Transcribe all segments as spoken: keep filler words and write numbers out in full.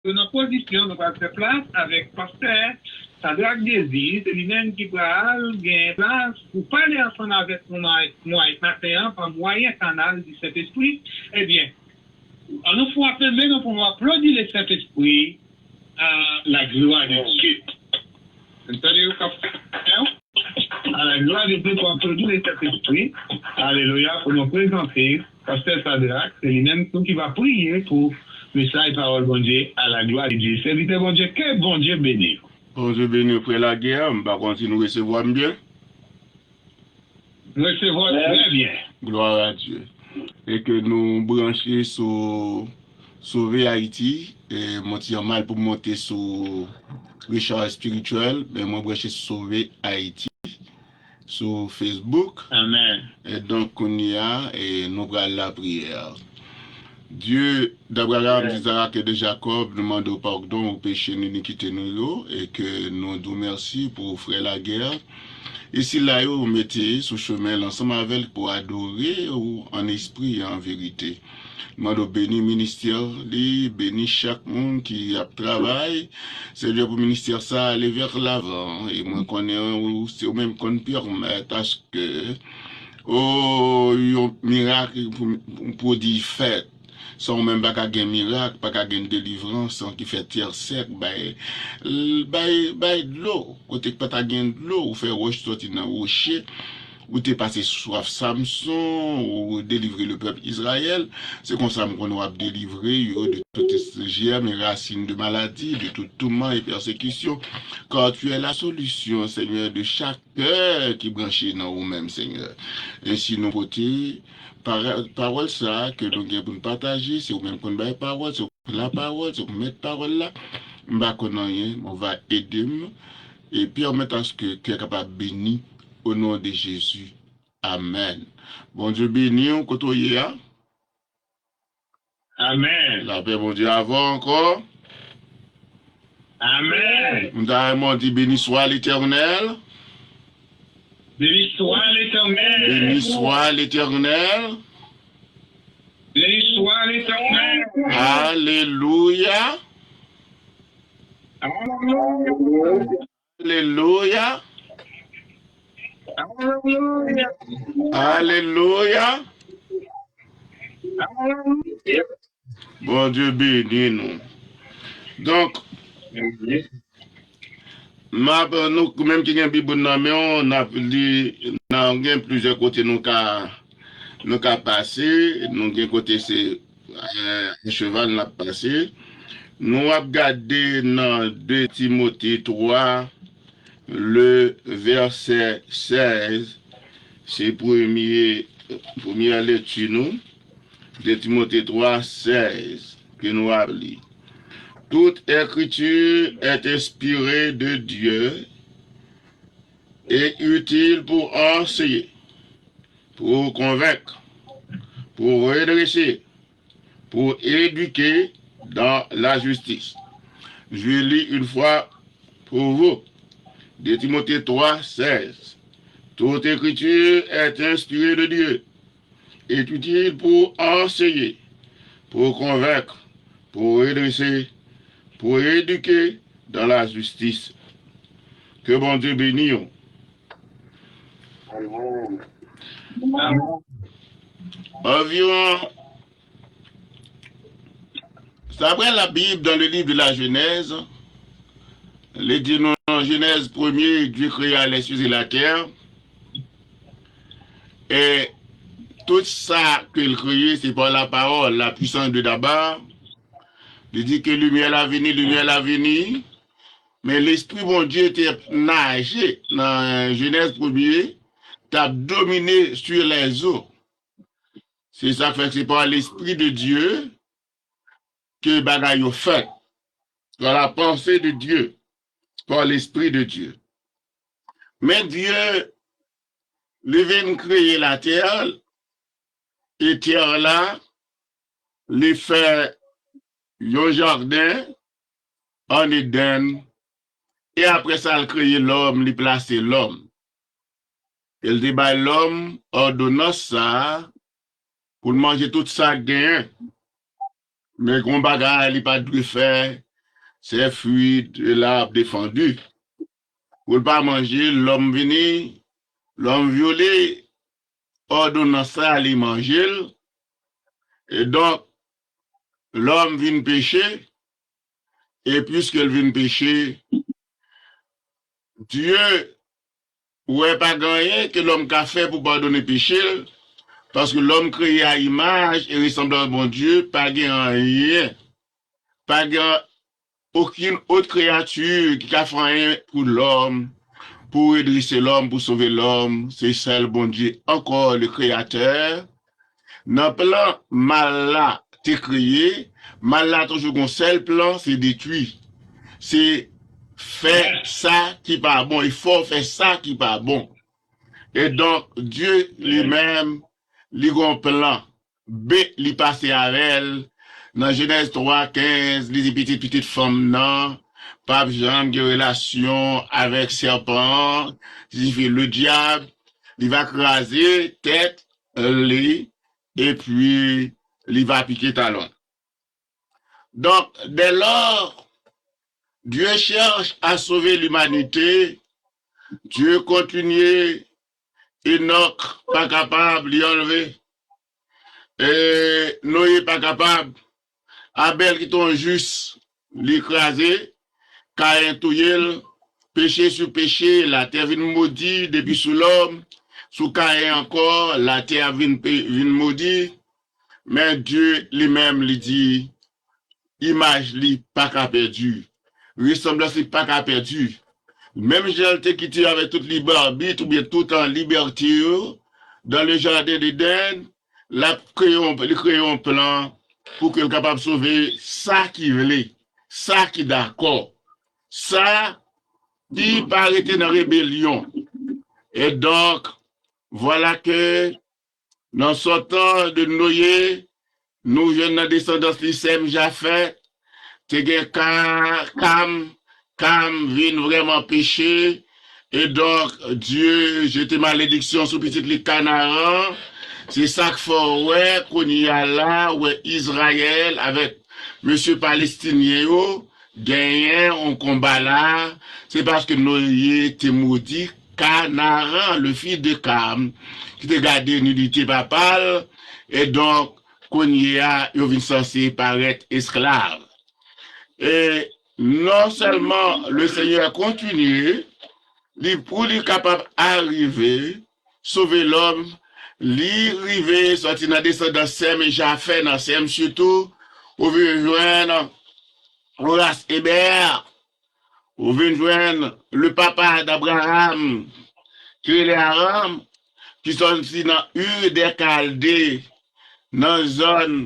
Nou nan pozisyon, nou pral fè plas avèk pastè Sadrac Désir, se li menm ki pral gen plas pou pale ansanm avèk nou ma- mwa- maten an pa mwayen kanal di Sentespri. Ebyen, ann nou frape men nou pou nou aplodi le Sentespri. À la gloire de Dieu. Tande yo k ap fè yo. À la gloire de Dieu, pou aplodi le Sentespri. Alelouya, pou nou prezante pastè Sadrac, se li menm tou ki va priye pou mesaj pawòl Bondye. À la gloire de Dieu. Sèvitè Bondye, ke Bondye beni w. Bondye beni w, frè Laguerre, m pa konn si nou resevwa m byen. Nou resevwa w trè byen. Gloire à Dieu. E ke nou branche sou Sove Ayiti. E mwen ti an mal pou m monte sou Richard Espirityèl, men mwen branche sou Sove Ayiti sou Facebook. Amen. E donk, kounye a, e nou pral lapriyè. Dye d'Abraham, d'Isaac et de Jacob, nou mande w padon pou peche nou, inikite nou yo, e ke nou di w mèsi pou frè Laguerre. E sila yo ou mete sou chemen l ansanm avè l pou adore ou an espri e an verite. Mande w beni ministè li, beni chak moun ki ap travay. Senyè, pou ministè sa ale vè lavan. E mwen konnen ou, se ou menm konn pèmèt aske, o, yon mirak pou, pou pwodui fèt. San ou menm pa ka gen mirak, pa ka gen delivrans, san ki fè tè sèk, bay, bay, bay dlo. Kote k pa ta gen dlo, ou fè wòch sòti nan woche. Ou te pase swaf Samson, ou delivre le pèp Izrayèl. Se konsa m konnen w ap delivre yo de tout jèm e rasin de maladi, de tout tourment et persécution, car tu es la solution, Seigneur, de chaque kè ki branche nan ou menm, Senyè. Ensi nou pote para- pawòl sa a ke nou gen pou n pataje, se ou menm konn bay pawòl, se ou lapawòl, se ou mèt pawòl la. M pa konn anyen, men w va ede m e pèmèt aske kè kapab beni, au nom de Jésus. Amen. Bondye beni w, kote w ye a. Amen. Lapè Bondye avè w ankò. Amen. M ta renmen w di, béni soit l'Éternel. Béni soit l'Éternel. Béni soit l'Éternel. Béni soit l'Éternel. Alelouya. Alelouya. Alelouya. Alelouya. Alelouya. Bondye beni nou. Donk, m ap, nou menm ki gen Bib nan men w, n ap li, nan gen plizyè kote nou ka, nou ka pase, nou gen kote se, eh, cheval n ap pase. Nou ap gade nan de Timote twa, le vèsè sèz, se premye, premyè lekti nou, de Timote twa, sèz, ke nou ap li. Toute écriture est inspirée de Dieu et utile pour enseigner, pour convaincre, pour redresser, pour éduquer dans la justice. Je lis une fois pour vous. De Timothée trois, seize. Toute écriture est inspirée de Dieu et utile pour enseigner, pour convaincre, pour redresser, pour éduquer dans la justice. Ke Bondye beni w. Amen. Anviwon, d'après la Bible, dans le livre de la Genèse, li di nou nan Jenèz premye, Dieu créa les cieux et la terre. E tout sa ke l kreye, se pa la parole, la puissance de Daba. Li di ke limyè la vini, limyè la vini. Men Lespri Bondye te ap naje nan Jenèz premye, t ap domine sur les eaux. Se sa k fè se pa Lespri de Dye ke bagay yo fèt. Par la pensée de Dieu, par l'Esprit de Dieu. Men Dye, li vin kreye latè, e tè la, li fè yon jaden an Edenn, e apre sa, l kreye lòm, li plase lòm. E l te bay lòm òdonans sa a pou l manje tout sa k genyen. Men gon bagay li pa t dwe fè, Ces fruits de l'arbre défendu. Pou l pa manje l, lòm vini, lòm vyole òdonans la, li manje l. E donk, lòm vin peche, e piske l vin peche, Dye wè pa gen anyen ke lòm ka fè pou padone peche l, paske lòm kreye a imaj e resanblans Bondye, pa gen anyen, pa gen okenn òt kreyati ki ka fè anyen pou lòm, pou redrese lòm, pou sove lòm. Se sèl Bondye, ankò, le Créateur. Nan plan mal la te kreye, mal la toujou gon sèl plan, se detwi. Se fè sa ki pa bon, e fè w fè sa ki pa bon. E donk, Dye li menm, li gon plan. B, li pase avè l. Nan Jenèz twa kenz, li di pitit, pitit fanm nan p ap janm gen relasyon avèk sèpan an, ki siyifi le dyab, li va kraze tèt li, epi li va pike talon. Donc, dès lors, Dieu cherche à sauver l'humanité. Dieu continue. Enòk pa kapab, li anlve. E Noye pa kapab. Abèl ki te yon jis, li kraze. Kayen touye l. Peche sou peche, latè vin modi depi sou lòm. Sou Kayen ankò, latè vin, vin modi. Men Dye li menm, li di, imaj li pa ka pèdi. Resanblans li pa ka pèdi. Menm jan l te kite yo avèk tout libabit oubyen tout an libète yo, dans le jardin d'Éden, l ap kreye yon, li kreye yon plan pou ke l kapab sove sa ki vle, sa ki dakò, sa ki pa rete nan rebelyon. E donk, vwala ke nan sòtan de Noye, nou jwenn nan desandans li Sèm, Jafèt, te gen Ka-, Kam, Kam vin vrèman peche, e donk, Dye jete malediksyon sou pitit li Kanaran. Se sa k fè w wè, kounye a la, w wè Izrayèl avèk mesye Palestinyen yo, genyen yon konba la, se paske Noye te modi Kanaran, le fils de Kam, ki te gade nidite papa l, e donk, kounye a, yo vin sanse parèt esklav. E non sèlman le Senyè kontinye, li, pou li kapab arive sove lòm, li rive sòti nan desandans Sèm e Jafè, nan Sèm sitou, ou vin jwenn yon ras Ebè, ou vin jwenn le papa d'Abraham, ki rele Aram, ki sòti nan Ur dè Kalde, nan zòn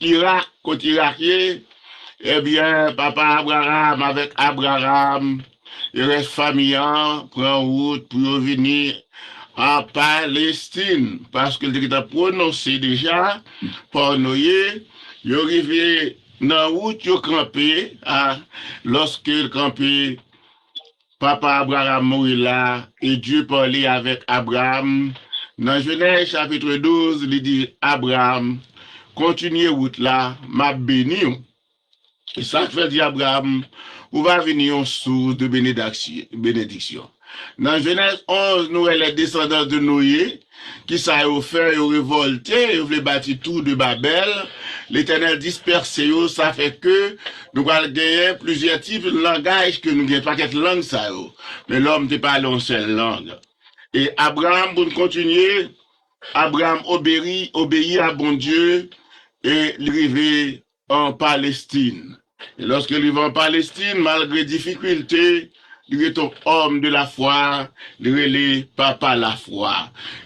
Irak, kot Irak ye, ebyen, papa Abraham avèk Abraham e rès fanmi an pran wout pou yo vini an Palestin, paske l te gentan pwononse deja pa Noye, yo rive nan wout, yo kanpe, a, lòske l kanpe, papa Abraham mouri la, e Dye pale avèk Abraham. Nan Jenèz chapit douz, li di Abraham, kontinye wout la, m ap beni w. E sa k fè l di Abraham, ou va vin yon sous de benediksyon. Nan Jenèz onz, nou wè les descendants de Noé, kisa yo fè, yo revòlte, yo vle bati Tour de Babel. Letènèl dispèse yo, sa fè ke nou pral genyen plizyè tip langaj ke nou gen pakèt lang sa yo. Men lòm te pale yon sèl lang. E Abraham, pou n kontinye, Abraham obeyi, obeyi a Bondye, e li rive an Palestin. E lòske li rive an Palestin, malgre difikilte, li rete yon òm de la fwa, li rele papa lafwa.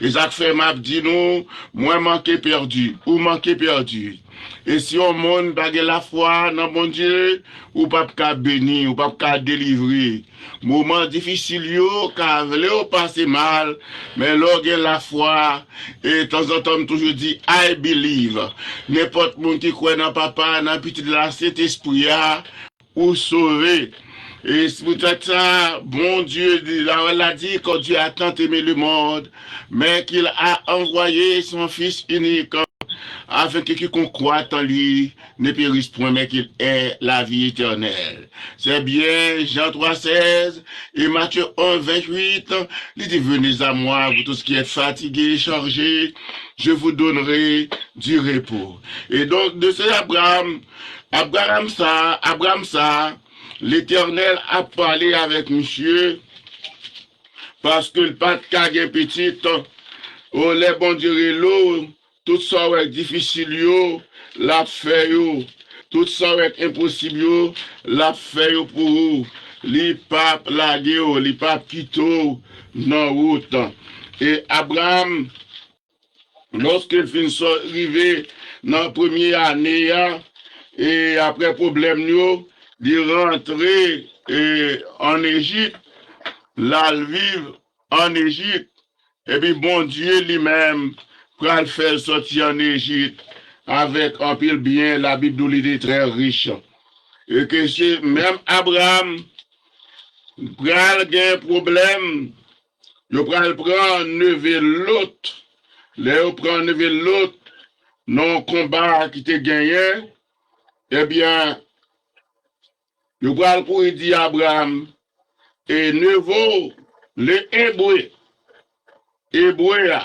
E sa k fè m ap di nou, mwen manke pèdi, ou manke pèdi. E si yon moun pa gen lafwa nan Bondye, ou p ap ka beni, ou p ap ka delivre. Moman difisil yo ka vle w pase mal, men lè w gen lafwa, e tanzantan m toujou di, I believe. Nenpòt moun ki kwè nan Papa, nan Pitit la, Sentespri a, ou sove. E se poutèt sa, Bondye, la, la di, car Dieu a tant aimé le monde, mais qu'il a envoyé son Fils unique, afin que quiconque croit en lui ne périsse point, mais qu'il ait la vie éternelle. C'est bien Jean trois seize et Matthieu onze vingt-huit, li di, venez à moi, vous tous qui êtes fatigués et chargés, je vous donnerai du repos. Et donc, de ce Abraham, Abraham sa, Abraham sa, Letènèl ap pale avèk misye, paske l pa t ka gen pitit. O, lè Bondye rele w, tout sa w wè k difisil yo, l ap fè yo. Tout sa w wè k enposib yo, l ap fè yo pou ou. Li p ap lage w, li p ap kite w nan wout. E Abraram, lòske l fin sò-, rive nan premye ane a, e apre pwoblèm yo, li rantre, e, ann Ejip, l al viv ann Ejip, epi Bondye li menm pral fè l sòti ann Ejip avèk anpil byen, Labib di w li te trè rich. E ke se menm Abraram pral gen pwoblèm, yo pral pran neve Lòt. Lè yo pran neve Lòt, nan yon konba ki te genyen, ebyen, yo pral kouri di Abraram, e neve w, le Ebre, Ebre a,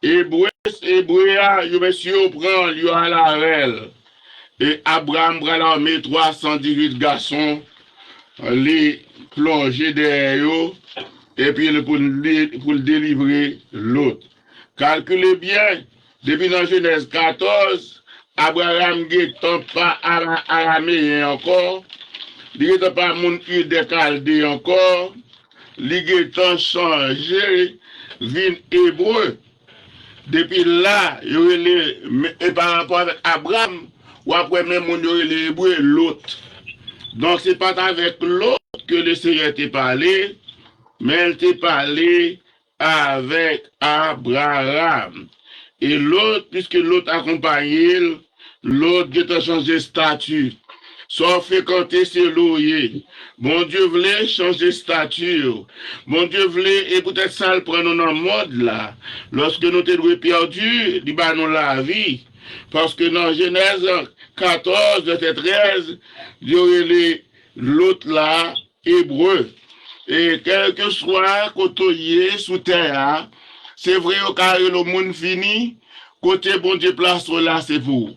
Ebre, Ebre a, yo mesye yo pran l, yo al avè l. E Abraram pral ame twa san dizuit gason, li plonje dèyè yo, epi l pou l, pou l delivre Lòt. Kalkile byen, depi nan Jenèz katòz, Abraram gentan pa ara-, arameyen ankò, li gentan pa moun Ur de Kalde ankò, li gentan chanje vin Ebre. Depi la, yo rele, e pa rapò avèk Abraram, w ap wè menm moun yo rele Ebre, Lòt. Donk, se pa t avèk Lòt ke Lesenyè te pale, men l te pale avèk Abraram. E Lòt, piske Lòt akonpaye l, Lòt gentan chanje estati. Sa w frekante, se la w ye. Bondye vle chanje estati w. Bondye vle, e poutèt sa l pran nou nan mond la. Lòske nou te dwe pèdi, li ba nou lavi. Paske nan Jenèz katòz, vèsè trèz, yo rele Lòt la, Ebre. E kèlkeswa kote w ye sou tè a, se vre yo ka rele w moun fini, kote Bondye plase w la, se pou ou.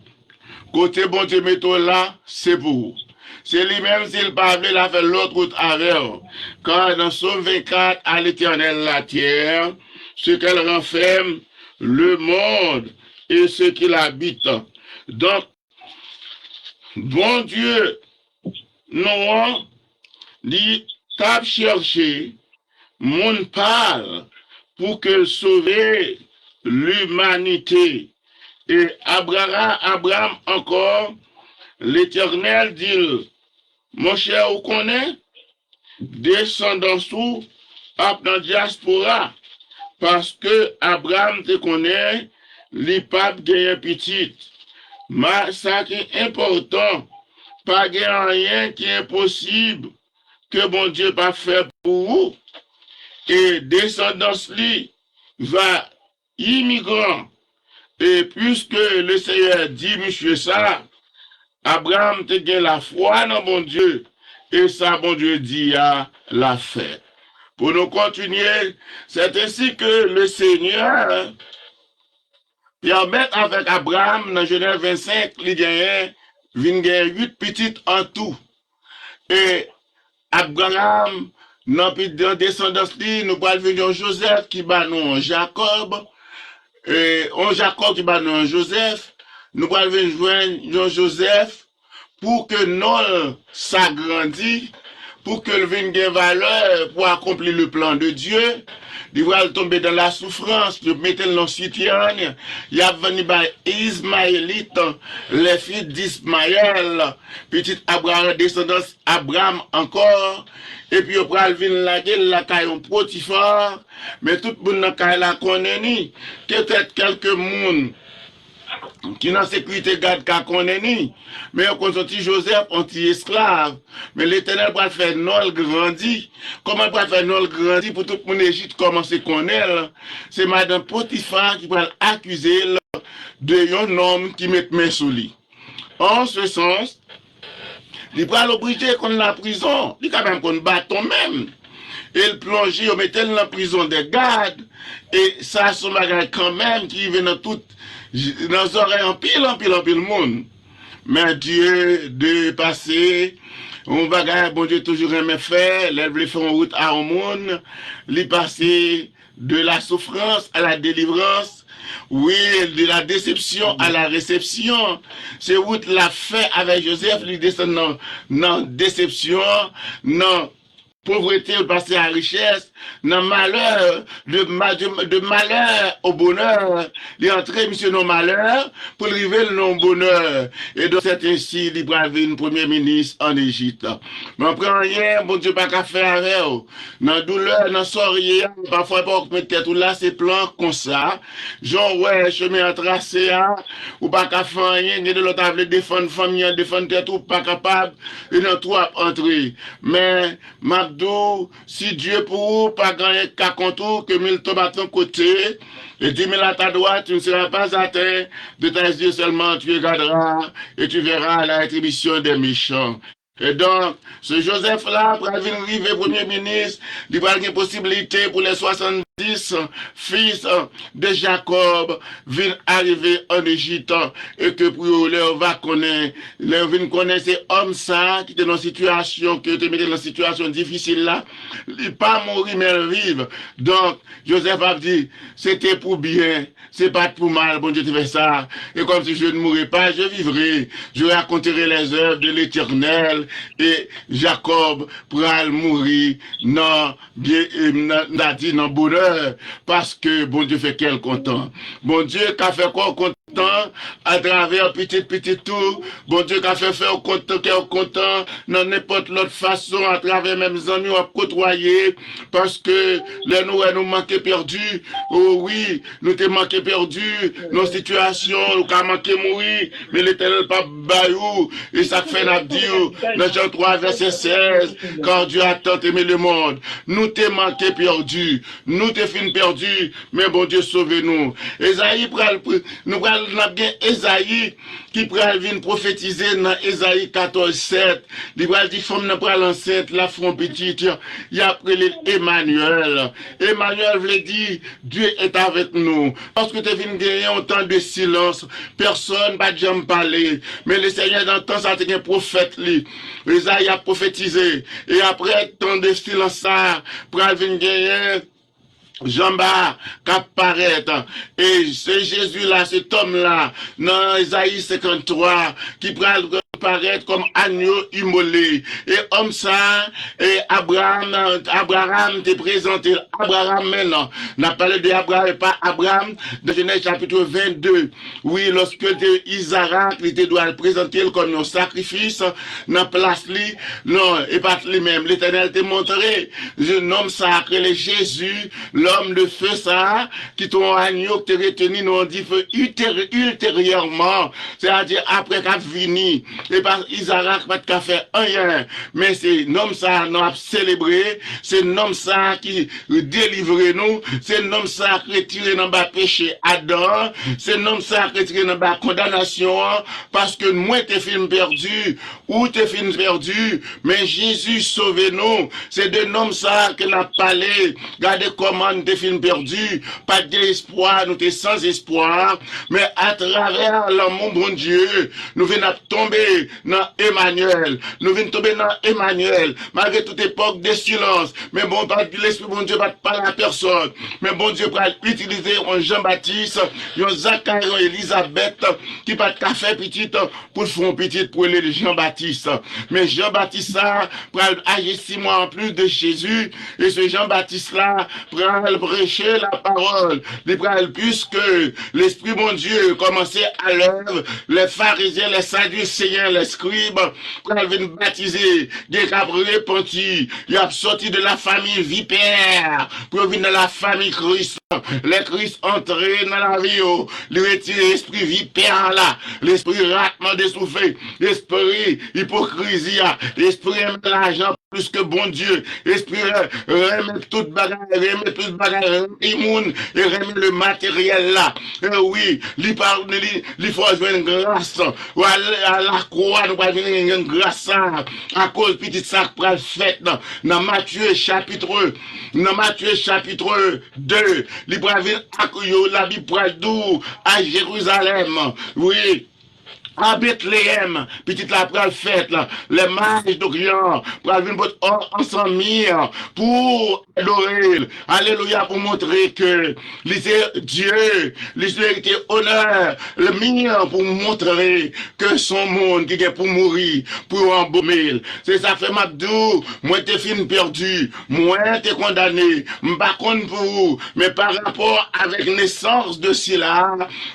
Kote Bondye mete w la, se pou ou. Se li menm, si l pa vle, l a fè lòt wout avè w. Car dans Psaume vingt-quatre, à l'Éternel la terre, ce qu'elle renferme, le monde et ce qu'il habite. Donk, Bondye nou an, li t ap chèche moun pa l pou ke l sove limanite. E Abrara-, Abraram ankò, Letènèl di l, monchè, ou konnen, desandans ou ap nan dyaspora, paske Abraram te konnen li p ap genyen pitit. Ma-, sa ki enpòtan, pa gen anyen ki enposib ke Bondye p ap fè pou ou. E desandans li va imigran. E piske Lesenyè di misye sa, Abraram te gen lafwa nan Bondye, e sa Bondye di a, l a fè. Pou nou kontinye, c'est ainsi que le Seigneur pèmèt avèk Abraram, nan Jenèz vennsenk, li genyen, vin genyen uit pitit an tou. E Abraram, nan pi-, nan desandans li, nou pral vin yon Jozèf ki ba nou yon Jakòb, e, yon Jakòb ki ba nou yon Jozèf, nou pral vin jwenn yon Jozèf pou ke non l sa grandi, pou ke l vin gen valè pou akonpli le plan de Dieu. Li pral tonbe dan lasoufrans, yo mete l nan sitèn, y ap vann li bay Izmayelit, les fils d'Ismaël, pitit Abraram, desandans Abraram ankò, epi yo pral vin lage l lakay yon Potifa, men tout moun nan kay la konnen ni, petèt kèlke moun ki nan sekirite gad ka konnen ni, men yo konn se yon ti Jozèf, yon ti esklav, men Letènèl pral fè non l grandi. Kòman l pral fè non l grandi pou tout moun Ejip kòmanse konnen l? Se madanm Potifa ki pral akize l de yon nonm ki met men sou li. An se sans, li pral oblije konn laprizon. Li ka menm konn baton menm. E l plonje, yo mete l nan prizon de gad. E sa se yon bagay kanmenm ki rive nan tout, nan zòrèy anpil, anpil, anpil moun. Men Dye de pase, yon bagay Bondye toujou renmen fè, lè l vle fè yon wout a yon moun, li pase de la souffrance à la délivrance, wi, de la déception à la réception. Se wout l ap fè avèk Jozèf, li desann nan, nan desepsyon, nan povrete, l pase a richès, nan malè, de, ma- de, de malè o bonè, li antre misye nan malè pou l rive l nan bonè. E donk, c'est ainsi, li pral vin premye minis ann Ejip. Men w pa anyen Bondye pa ka fè avè w. Nan doulè, nan sa w ye a, pafwa pa w k met tèt ou la, se plan konsa. Jan w wè chemen an trase a, ou pa ka fè anyen, gen de lòt a vle defann fanmi an, defann tèt ou, pa kapab, e nan twou w ap antre. Men, m ap di w, si Dye pou ou, pa gen anyen k ka kont ou, que mille tombent à ton côté, et dix mille à ta droite, tu ne seras pas atteint, de tes yeux seulement tu regarderas, et tu verras la rétribution des méchants. E donk, se Jozèf la pral vin rive premye minis, li pral gen posiblite pou les soixante-dix fils de Jacob vin arive ann Ejip, e ke pou yo, lè yo va konnen, lè yo vin konnen se òm sa ki te nan sitiyasyon, ke yo te mete nan sitiyasyon difisil la, li pa mouri, men l viv. Donk, Jozèf ap di, se te pou byen, se pa t pou mal Bondye te fè sa. Et comme si je ne mourrais pas, je vivrai. Je raconterai les œuvres de l'Éternel. E Jakòb pral mouri nan byen, e nan, n a di nan bonè, paske Bondye fè kè l kontan. Bondye ka fè kè w kontan atravè pitit pitit ou. Bondye ka fè fè w kontan, kè w kontan nan nenpòt lòt fason, atravè menm zanmi w ap kotwaye. Paske lè nou wè nou manke pèdi, o wi, nou te manke pèdi nan sitiyasyon, ou ka manke mouri, men Letènèl p ap bay ou. E sa k fè n ap di w nan Jan twa vèsè sèz, car Dieu a tant aimé le monde. Nou te manke pèdi, nou te fin pèdi, men Bondye sove nou. Ezayi pral, nou pral, n ap gen Ezayi ki pral vin pwofetize nan Ezayi katòz sèt. Li pral di fanm nan pral ansent, l ap fè yon pitit, y ap rele l Emanyèl. Emanyèl vle di Dieu est avec nous. Paske te vin genyen yon tan de silans, pèsonn pa t janm pale. Men Lesenyè nan tan sa te gen pwofèt li. Ezayi ap pwofetize. E apre tan de silans sa, pral vin genyen Janba k ap parèt. E se Jezi la, se tòm la, nan Ezayi senkanntwa, ki pral parèt kòm anyo imole. E òm sa, e Abraham, Abraham te prezante l. Abraham, men non, n ap pale de Abraham e pa Abraham, nan Jenèz chapit vennde. Wi, lòske te Izarak, li te dwe al prezante l kòm yon sakrifis nan plas li. Non, e pa t li menm. Letènèl te montre nonm sa a k rele Jezi, lòm de fe sa a, ki te yon anyo ki te reteni nan yon dife ilteryèman, sètadi apre k ap vini. E pa Izarak pa t ka fè anyen. Men se nonm sa a nou ap selebre, se nonm sa a ki delivre nou, se nonm sa a k retire n anba peche Adan an, se nonm sa a k retire n anba kondanasyon an, paske mwen te fin pèdi, ou te fin pèdi, men Jezi sove nou. Se de nonm sa a ke n ap pale. Gade kòman n te fin pèdi, pa t gen espwa, nou te san espwa, men atravè lanmou Bondye, nou vin ap tonbe nan Emanyèl. Nou vin tonbe nan Emanyèl. Malgre tout epòk de silans, men bon, pa, Lespri Bondye pa t pale a pèsòn. Men Bondye pral itilize yon Jan Batis, yon Zakari, yon Elizabèt ki pa t ka fè pitit pou l fè yon pitit pou l rele Jan Batis. Men Jan Batis sa pral aji sis mwa anplis de Jezi, e se Jan Batis la pral preche la parole. Li pral, puisque l'Esprit Bondye kòmanse à l'œuvre, les pharisiens, les sadducéens lèskrib pral vin batize, gen k ap repanti, y ap sòti de la famille vipère pou yo vin nan la famille Christ. Lè Kris antre nan lavi yo, li retire espri vipè la, lespri rat mande soufle, espri ipokrizi a, espri renmen lajan plis ke Bondye, espri renmen tout bagay, renmen tout bagay, renmen moun, e renmen le materyèl la. E wi, li pa li, li fè w jwenn gras. Ou al alakwa, nou pral vin gen gras sa akoz pitit sa k pral fèt nan, nan Matye chapit, nan Matye chapit de, li pral vin ak yo, Labib pral di w, a Jerizalèm, wi, a Betleyèm, pitit la pral fèt la. Les mages d'Orient pral vin pote or, ansanm mir pou adore l. Alelouya, pou montre ke li se Dye, li se ki te onè, le mir pou montre ke se yon moun ki gen pou mouri, pou yo anbome l. Se sa fè m ap di w, mwen te fin pèdi, mwen te kondane, m pa konn pou ou, men pa rapò avèk nesans de sila,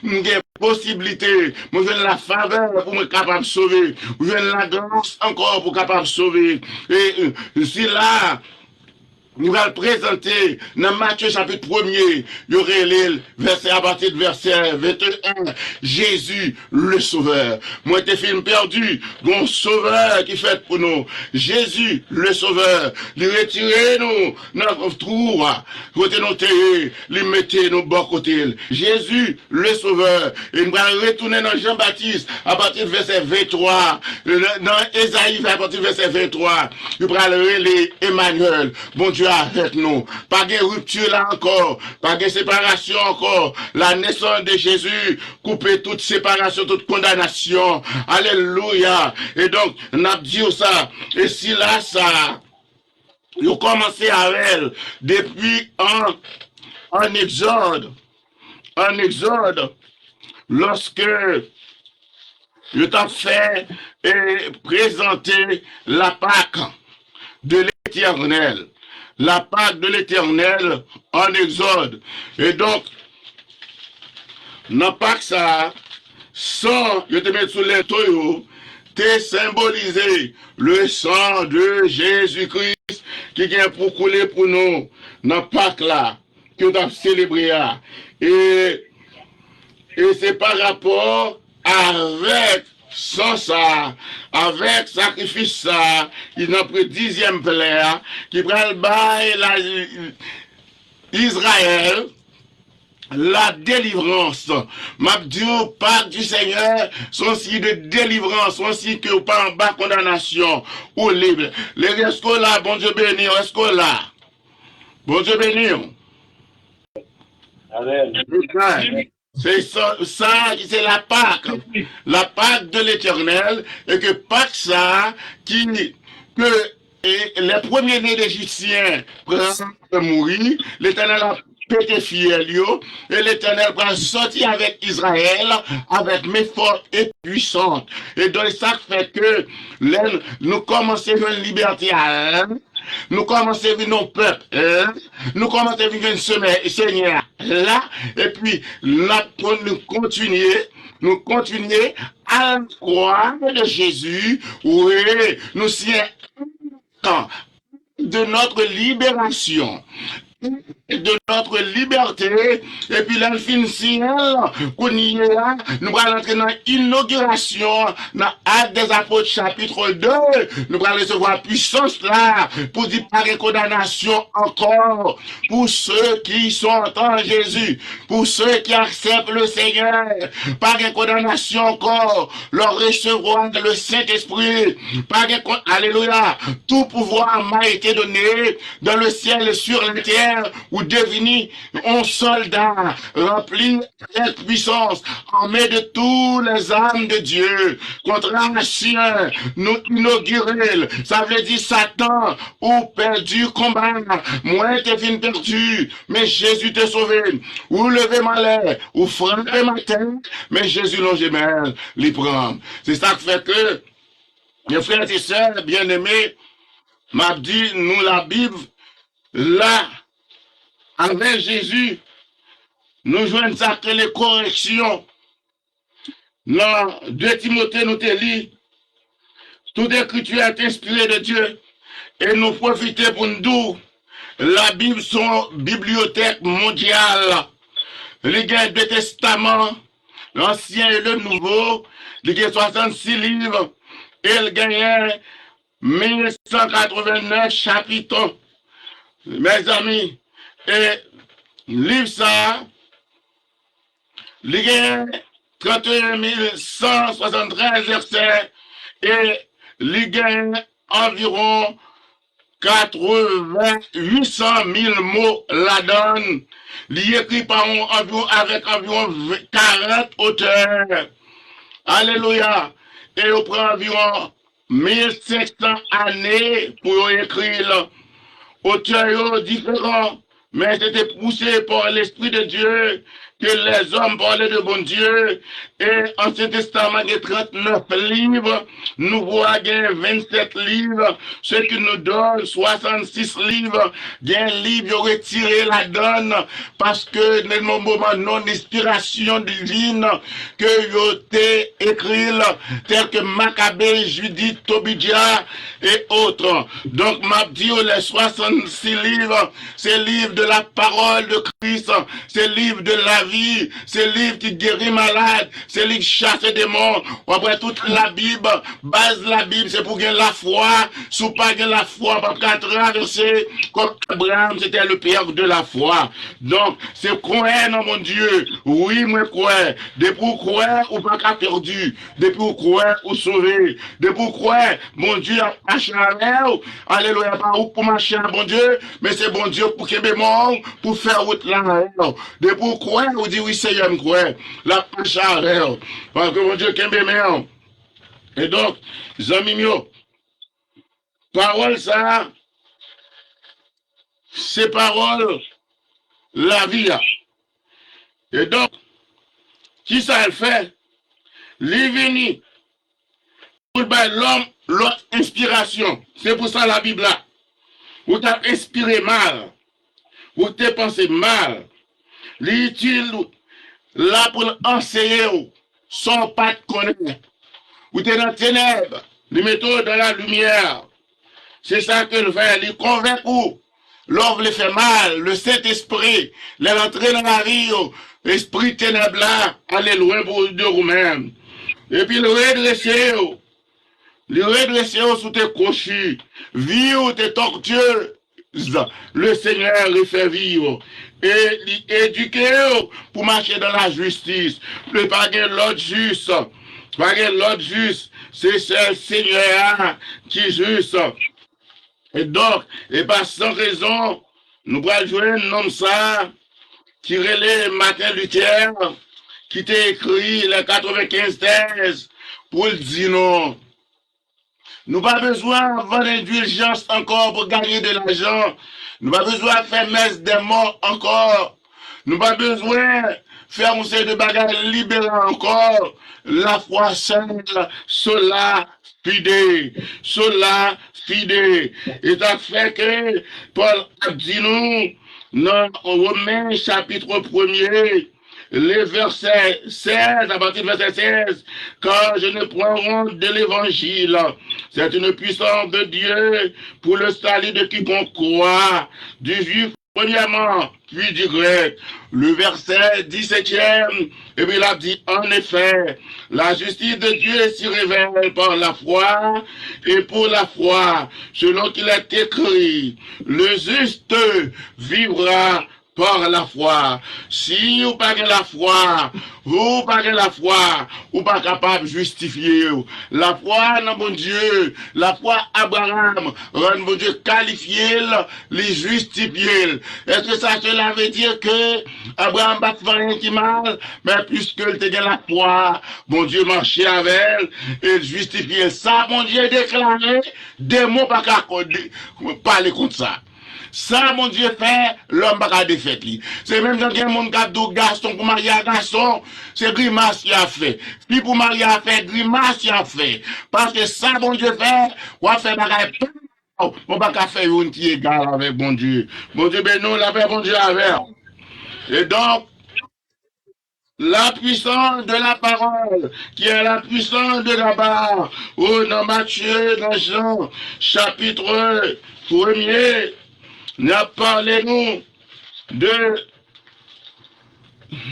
m gen posiblite, mwen jwenn la favè pou mwen kapab sove, mwen jwenn la gras ankò pou kapab sove. E, e, sila, nou pral prezante nan Matye chapit premye, yo rele l vèsè, apati de vèsè venteyen, Jésus le Sauveur. Mwen te fin pèdi, gon Sovè ki fèt pou nou. Jésus le Sauveur, li retire nou nan twou a, kote nou te ye, li mete nou bò kote l. Jésus le Sauveur. E nou pral retounen nan Jan Batis, apati de vèsè venntwa, nan, nan Ezayi, apati de vèsè venntwa, yo pral rele Emmanuel, Bondye avèk nou. Pa gen ripti la ankò, pa gen separasyon ankò. La naissance de Jésus koupe tout separasyon, tout kondanasyon. Alelouya. E donk, n ap di w sa, e sila sa, yo kòmanse avè l depi an, an Egzòd, an Egzòd, lòske yo t ap fè e prezante la Pâque de l'Éternel. La Pâque de l'Éternel an Egzòd. E donk, nan Pak sa a, san yo te met sou lento yo te senbolize le sang de Jésus-Christ ki gen pou koule pou nou nan Pak la ke yo t ap selebre a. E, e se pa rapò avèk san sa a, avèk sakrifis sa a, ki nan pre-, dizyèm plè a, ki pral bay la, Izrayèl, la délivrance. M ap di w, Pak du Seigneur, se yon siy de delivrans, se yon siy ke w pa anba kondanasyon, ou lib. Lè, èske w la? Bondye beni w, èske w la? Bondye beni w. Amèn. Amen. Se sa, sa ki se la Pâque, la Pâque de l'Éternel, e ke Pak sa ki, ke, e, les premiers-nés d'Égyptiens pran mouri, Letènèl ap pete fyèl yo, e Letènèl pral sòti avèk Izrayèl avèk men fò e pwisan. E donk, sa k fè ke lè n-, nou kòmanse jwenn libète a, nou kòmanse vin yon pèp, la. Nou kòmanse vin jwenn semè-, Senyè a, la. Epi, n ap kon-, nou kontinye, nou kontinye à la croix de Jésus. Wi, nou siyen de notre libération, de notre liberté. Epi lè n fin siyen l, kounye a, nou pral antre nan inogirasyon, nan Actes des Apôtres, chapitre deux. Nou pral resevwa pwisans la pou di pa gen kondanasyon ankò pour ceux qui sont en Jésus, pour ceux qui acceptent le Seigneur. Pa gen kondanasyon ankò. Lè w resevwa le Saint-Esprit, pa gen kon-, alelouya, tout pouvoir m'a été donné dans le ciel et sur la terre, ou devini yon sòlda ranpli avèk pwisans, armé de toutes les armes de Dieu. Kontrasyon, nou inogire l. Sa vle di Satan, ou pèdi konba. Mwen te fin pèdi, men Jezi te sove m. Ou leve m anlè, ou frape m atè, men Jezi lonje men l, li pran m. Se sa k fè ke, mes frères et sœurs bien-aimés, m ap di nou Labib la, avèk Jezi, nou jwenn sa k rele koreksyon. Nan de Timote, nou te li, Toute écriture est inspirée de Dieu. E nou pwofite pou n di w, Labib se yon bibliyotèk mondyal. Li gen de testaman, Lansyen e le Nouvo. Li gen swasannsis liv e l genyen mil san katrevennnèf chapit. Mezanmi, e liv sa a, li gen trannteyen mil san swasanntrèz vèsè e li gen anviwon katreven, uit san mil mo ladan l. Li ekri pa yon anviwon, avèk anviwon karant otè. Alelouya! E yo pran anviwon mil senk san ane pou yo ekri l. Otè yo diferan, men se te pouse pa Lespri de Dye ke lèzòm pale de Bondye. E Ansyen Testaman gen trannèf liv, Nouvo a gen vennsèt liv, se ki nou donn swasannsis liv. Gen liv yo retire ladan l, paske nan moman non enspirasyon divin ke yo te ekri l, tèl ke Makabe, Jidit, Tobidya e otrè. Donk, m ap di yo, lè swasannsis liv, se liv de la parole de Christ, se liv de la vie, se liv ki geri malad, se liv ki chase demon. W ap wè tout Labib, baz Labib, se pou gen lafwa. Si w pa gen lafwa, w p ap ka travèse kòm Abraham, c'était le père de la foi. Donk, se kwè nan Bondye. Wi, mwen kwè. Depi w kwè, ou pa ka pèdi. Depi w kwè, ou sove. Depi w kwè, Bondye ap mache avè w. Alelouya, pa ou k pou mache ak Bondye, men se Bondye k pou kenbe men w, pou fè wout la avè w. Depi w kwè, ou di, "Wi, Seyè, m kwè." L ap mache avè w. Paske Bondye kenbe men w. E donk, zanmi m yo, pawòl sa a, se pawòl lavi a. E donk, kisa l fè? Li vini pou l bay lòm lòt enspirasyon. Se pou sa Labib la. Ou t ap enspire mal. Ou te panse mal. Li itil la pou l anseye w sa w pa t konnen. Ou te nan tenèb, li mete w dans la lumière. Se sa ke l fè, li konvenk ou. Lè w vle fè mal, le Sentespri, lè l antre nan lavi w, espri tenèb la ale lwen pou, de ou menm. Epi l redrese w. Li redrese w si w te kwochi, vi w te tòktiyez. Le Senyè refè vi w e li edike w pou mache dans la justice. Li pa gen lòt jis. Pa gen lòt jis. Se sèl Senyè a ki jis. E donk, e pa san rezon, nou pral jwenn nonm sa a ki rele Martin Luther, ki te ekri les quatre-vingt-quinze thèses pou l di nou, nou pa bezwen vann endiljans ankò pou ganye de lajan. Nou pa bezwen fè mès dè mò ankò. Nou pa bezwen fè yon seri de bagay liberal ankò. La foi seule, sola fide, sola fide. E sa k fè ke Pòl ap di nou nan Women chapit premye, le vèsè sèz, à partir du verset seize, car je n'ai point honte de l'évangile. C'est une puissance de Dieu pour le salut de quiconque croit, du juif premièrement, puis du grec. Le verset dix-septième, epi l ap di, en effet, la justice de Dieu se révèle par la foi, et pour la foi, selon qu'il est écrit, le juste vivra par la foi. Si ou pa gen lafwa, ou pa gen lafwa, ou pa kapab jistifye w. Lafwa nan Bondye, lafwa Abraram rann Bondye kalifye l, li jistifye l. Èske sa, cela veut dire que Abraram pa t fè anyen ki mal? Men piske l te gen lafwa, Bondye mache avè l e l jistifye l. Sa Bondye deklare, demon pa ka ko-, de-, pale kont sa. Sa Bondye fè, lòm pa ka defèt li. Se menm jan gen moun k ap di w gason pou marye ak gason, se grimas y ap fè. Fi pou marye a fè grimas y ap fè. Paske sa Bondye fè, w ap fè bagay pa w. Ou pa ka fè youn ki egal avèk Bondye. Bondye beni w, lapè Bondye avè w. E donk, La puissance de la parole, qui est la puissance de la barre. Oh, nan Matthieu, nan Jean, chapitre premier, n ap pale nou de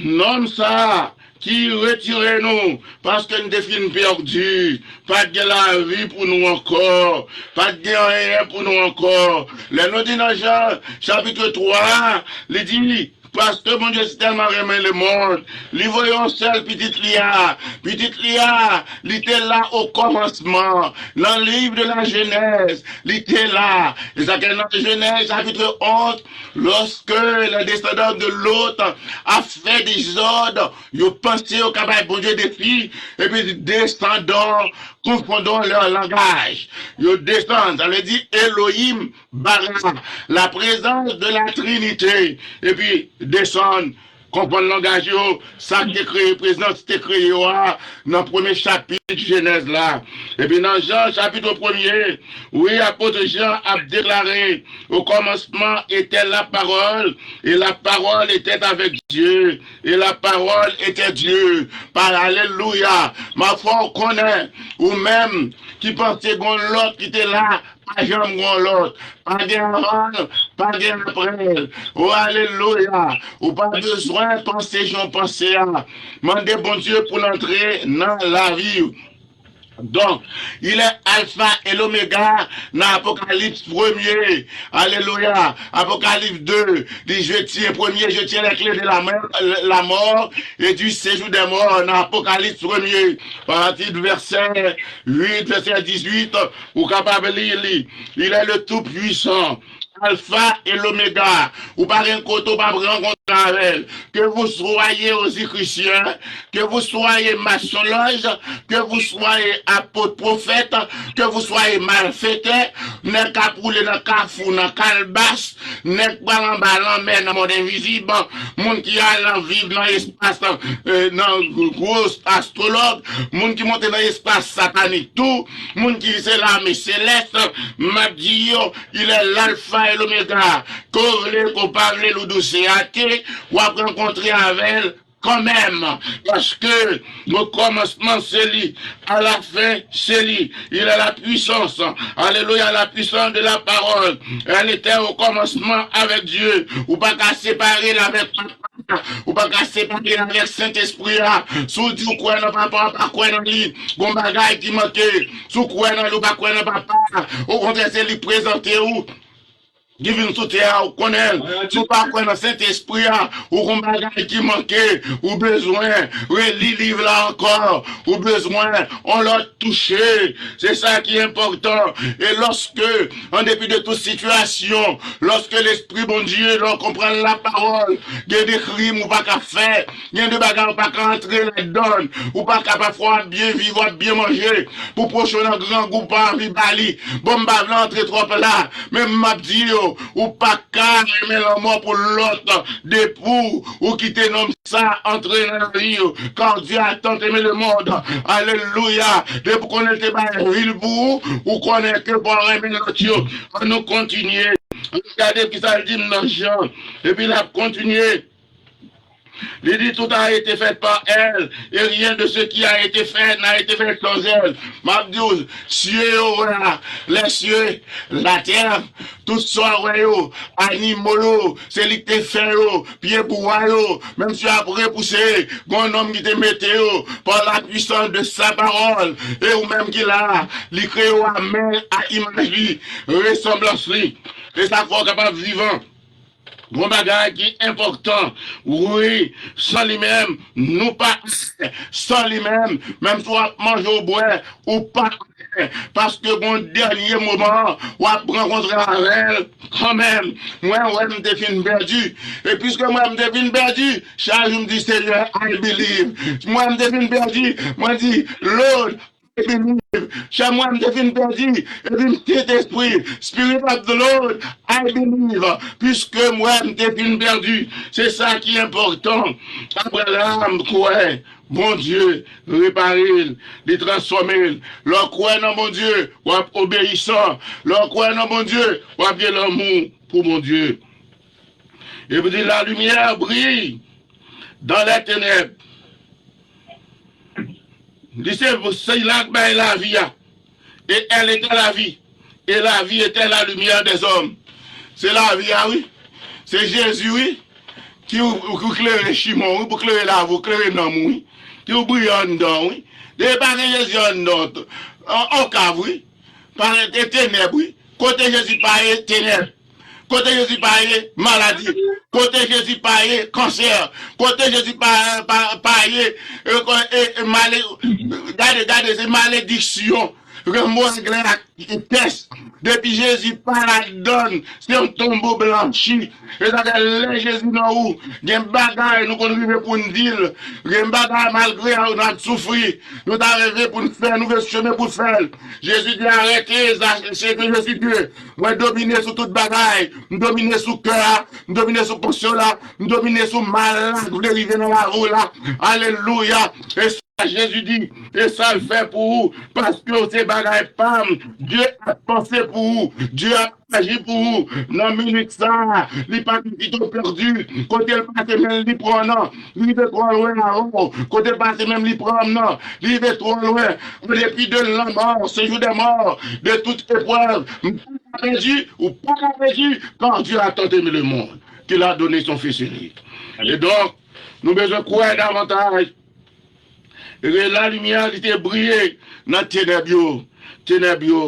nonm sa ki retire nou, paske n te fin pèdi, pa t gen lavi pou nou ankò, pa t gen anyen pou nou ankò. Lè nou di nan Jan chapit twa, li di, paske Bondye si tèlman renmen lemonn, li voye yon sèl pitit li a. Pitit li a, li te la o kòmansman. Nan liv de la Jenèz, li te la. E sa ke nan Jenèz chapit onz, lorsque les descendants de Lot a fait désordre, yo panse yo ka bay Bondye defi, epi descendants confondons leur langage. Yo desann, sa vle di Elohim bara, la présence de la Trinité, epi desann, konprann langaj yo, sa k te kreye, prezans te kreye yo a, nan premye chapit Jenèz la. Epi nan Jan, chapit premye, wi, apot Jan ap deklare, au commencement était la parole, et la parole était avec Dieu, et la parole était Dieu. Pa, alelouya. M ap fè w konnen, ou menm ki panse gon lòt ki te la, pa janm gon lòt. Pa gen avan l, pa gen apre l. O, alelouya. Ou pa bezwen panse jan w panse a. Mande Bondye pou l antre nan lavi w. Donc, il est alpha et l'oméga nan Apokalips premye. Alelouya. Apokalips de, di je tiens, premye, je tiens les clés de la mort, la mort et du séjour des morts nan Apokalips premye. Pati de vèsè uit, vèsè dizuit, ou kapab li li. Il est le Tout-Puissant. Alpha et l'Oméga. Ou pa gen kote ou pa rankontre avè l. Que vous soyez aussi chrétien, que vous soyez maçon loge, que vous soyez apôtre prophète, que vous soyez malfektè, nèg k ap woule nan kafou, nan kalbas, nèg k pral anba lanmè, nan mond envizib, moun ki al viv nan espas, euh, nan gwo astwològ, moun ki monte nan espas satanik tou, moun ki se lame selès, m ap di yo, il est l'alpha et l'oméga. Ke w vle, ke w pa vle, l ou dou se ate, w ap rankontre avè l kanmenm. Paske, o kòmansman, se li. À la fin, se li. Il a la puissance. Alelouya, la puissance de la parole. Elle était au commencement avec Dieu. Ou pa ka separe l avèk Papa. Ou pa ka separe l avèk Sentespri a. Si w di w kwè nan Papa, w pa kwè nan li. Gon bagay ki manke. Si w kwè nan li, w pa kwè nan Papa. Okontrè, se li k prezante w. Ki vin sou tè a, ou konnen l. Si w pa kwè nan Sentespri a, ou gon bagay ki manke, ou bezwen reli liv la ankò, ou bezwen on lòt touche. Se sa ki enpòtan. E lòske, an depi de tout sitiyasyon, lòske Lespri Bondye, lè w konprann lapawòl, gen de krim ou pa ka fè, gen de bagay ou pa ka antre ladan l, ou pa ka pafwa w ap byen viv, w ap byen manje, pou pwochen w nan grangou, w pa anvi ba li. Bon, m pa vle antre twòp la, men m ap di yo, ou pa ka renmen lanmò pou lòt, depi w kite nonm sa antre nan lavi w. Car Dieu a tant aimé le monde. Alelouya. Depi w konnen l te bay vi l pou ou, ou konnen ke pou w renmen lòt yo. Ann nou kontinye. Ann gade kisa l di m nan Jan. Epi l ap kontinye. Li di, tout a été fait par elle, et rien de ce qui a été fait n'a été fait sans elle. M ap di w, sye yo wè a, lè sye, latè, tout sa w wè yo, animo yo, se li k te fè yo, pyebwa yo, menm si y ap repouse, gon nonm ki te mete yo, par la puissance de sa parole, e ou menm ki la, li kreye w a men, a imaj li, resanblans li, e sa fè w kapab vivan. Gon bagay ki enpòtan. Wi, san li menm, nou pa anyen. San li menm, menm si w ap manje ou bwè, ou pa anyen. Paske gon dènye moman, w ap rankontre avè l kanmenm. Mwen, wè m te fin pèdi. E piske mwen, m te fin pèdi, chak jou m di, Senyè, I believe. Mwen, m te fin pèdi, mwen di, Lord, I believe. Chè mwen, m te fin pèdi. Epi m Sentespri, Spirit of the Lord, I believe. Piske mwen, m te fin pèdi. Se sa ki enpòtan. Abraram kwè. Bondye repare l. Li transfòme l. Lè w kwè nan Bondye, w ap obeyisan. Lè w kwè nan Bondye, w ap gen lanmou pou Bondye. Epi di, la lumière brille dans les ténèbres. Li se, se la k bay lavi a. Et elle était la vie. Et la vie était la lumière des hommes. Se lavi a, wi. Se Jezi, wi. Ki ou, ou, ou klere chimen w, wi, pou klere lavi w, klere nanm ou, wi. Ki ou briye anndan w, wi. Depi pa gen Jezi anndan w, an, an kav, wi. Pa gen tenèb, wi. Kote Jezi pa ye, tenèb. Kote Jezi pa ye, maladi. Kote Jezi pa ye, kansè. Kote Jezi pa, pa, pa ye, e, e, e, male, gade, gade, se malediksyon. Renmen anglè ak pès. Depi Jezi pa ladann, se yon tonbo blanchi. E sa fè lè Jezi nan ou, gen bagay nou konn rive pou n di l. Gen bagay malgre nou ap soufri. Nou ta reve pou n fè, nou gen chemen pou fè l. Jezi di, arrêtez, sachez que je suis Dieu. Mwen domine sou tout bagay. M domine sou kè a. M domine sou pansyon la. M domine sou mal la k vle rive nan lavi w la. Alelouya. E sa Jezi di, e sa l fè pou ou, paske w se bagay pa m. Dye ap panse pou ou. Dye ap aji pou ou. Nan minit sa a, li pa ka kite w pèdi. Kote l pase men l, li pran w nan. Li rive twò lwen avè w. Kote l pase men l, li pran w nan. Li rive twò lwen. En dépit de la mort, séjour des morts, de toute épreuve, m pa ka pèdi, ou pa ka pèdi, car Dieu a tant aimé le monde, qu'il a donné son Fils unique. E donk, nou bezwen kwè davantaj. E lalimyè, li te briye nan tenèb yo. Tenèb yo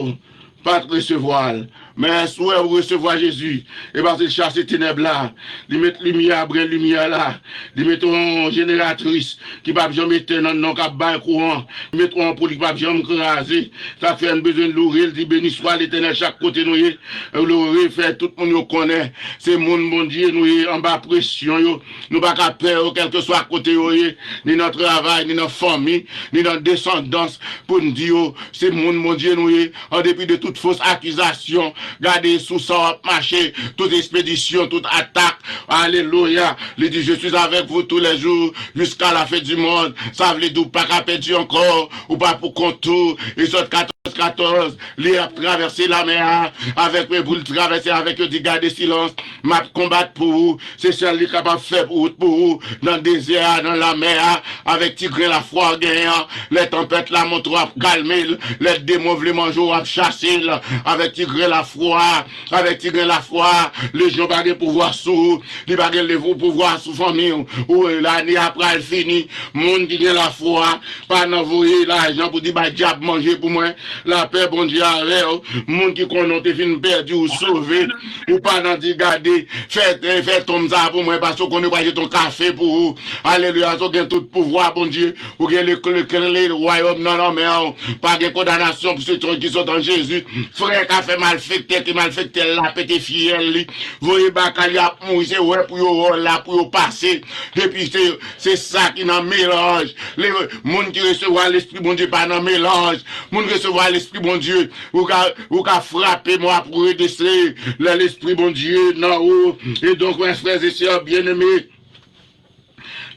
pa t resevwa l. Men si w resevwa Jezi, e pase l chase tenèb la, li met limyè, bren limyè la, li met yon jeneratris ki p ap janm etenn, nan non k ap bay kouran, li met yon anpoul ki p ap janm kraze. Sa fè n bezwen loure l, di, beni swa Letènèl chak kote nou ye. Loure, fè tout moun yo konnen se moun Bondye nou ye, anba presyon yo. Nou pa ka pè yo, kèlkeswa kote yo ye, ni nan travay, ni nan fanmi, ni nan desandans, pou n di yo, se moun Bondye nou ye, an depi de tout fos akizasyon. Gade sou sa w ap mache, tout espedisyon, tout atak. Alelouya. Li di, je suis avec vous tous les jours, jusqu'à la fin du monde. Sa vle di w pa ka pèdi ankò, ou pa pou kont ou. Egzòd katòz katòz, li ap travèse lamè a, avèk, pou l travèse avèk yo, di, gade silans, m ap konbat pou ou. Se sèl li kapab fè wout pou ou nan dezè a, nan lamè a, avèk ti grenn lafwa w genyen an. Lè tanpèt la monte, w ap kalme l. Lè demon vle manje w, w ap chase l. Avèk ti grenn lafwa, avèk ti grenn lafwa, lejyon pa gen pouvwa sou ou. Li pa gen lev-, pouvwa sou fanmi w. Ou, lane a pral fini. Moun ki gen lafwa, pa nan voye lajan pou di, bay dyab manje pou mwen. Lapè Bondye avè w. Moun ki konnen w te fin pèdi, ou sove. Ou pa nan di, gade, fè, fè tonm sa pou mwen, paske w konnen w pral jete yon kafe pou ou. Alelouya, ou gen tout pouvwa, Bondye. Ou gen le, le, le wayòm nan lanmen w. Pa gen kondanasyon pou se ki sot an Jezi. Frè ka fè malfektè, ki malfektè l la pete fyèl li. Voye baka li ap mouri, se wè pou yo wè w la, pou yo pase. Depi se, se sa ki nan melanj. Le, moun ki resevwa Lespri Bondye pa nan melanj. Moun resevwa Lespri Bondye, ou ka, ou ka frape mò ap redese lè Lespri Bondye nan ou. E donk, mes frères et sœurs bien-aimés,